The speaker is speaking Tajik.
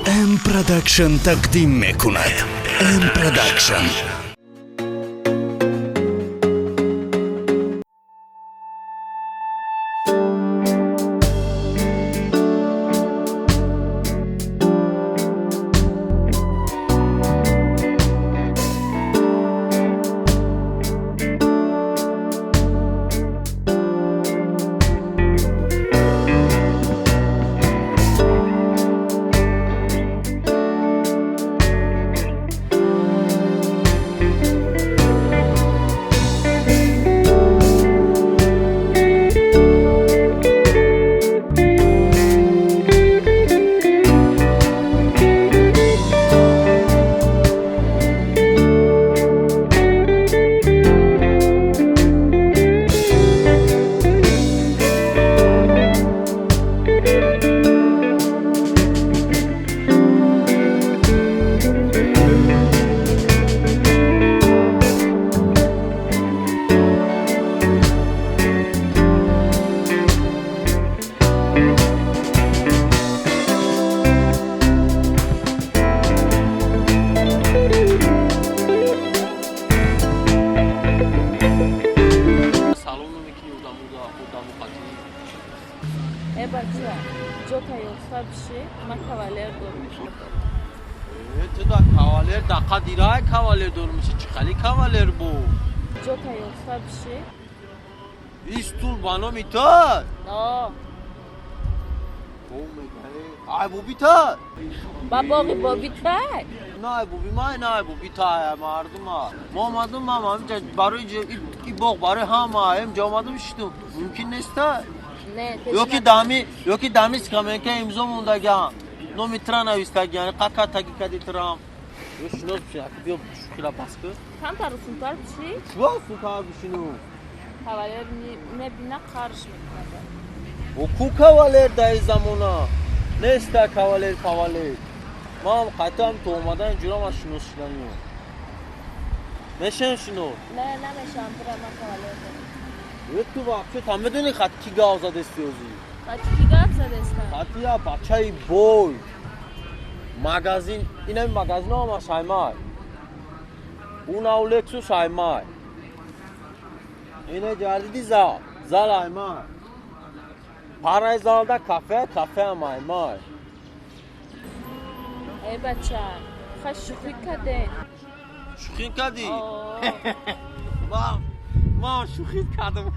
М Продакшн тақдим мекунад. М Продакшн. Салом намекунӣ одаму қатӣ? Э, бача, ҷота ёфта биши, ман кавалер дорум. Э, ту да кавалер дақа дирай кавалер дорумиши, чӣ хали кавалер бу? Ҷота ёфта биши. И стул ба номи ту? Но. Ай, боби та? Ба боғи боби тай. На, ай боби май, на, ай боби тай, мардума. Мо омадум, мам ҳаминҷа барои и боғ барои ҳама, ҳаминҷа омадум шиштум. Мумкин неста? Не. Ёки дами, ёки дами скамейка имзо мондаган. Номи тра навистаган, қака таги кади трам. Ё шинос бишин, аки биё шухила бас ку. Камтар усунтар биши. Чӣ усунтар бишину? Кавалер мебина, қарш мекунад. О, ку кавалер дар ин замона? Неста кавалер кавалер. Ман қайтам то омадан ҷурам аз шинос шуданӣ. Мешем шинос? Не, намешам, бира, ман кавалер дорам. Е, ту вообще та медонӣ хат ки гав задести озӣ? Хати ки гап задестам? Хати я бачаи бой. Магазин, инами магазин ҳама шаймай. Унав Лексус аймай. Ине ҷардиди зал, зал аймай. Параи залда кафе, кафе ам аймай. Э, бача, ха шӯхӣ кардем. Шӯхӣ кардӣ? О. Ман шӯхӣ кардам.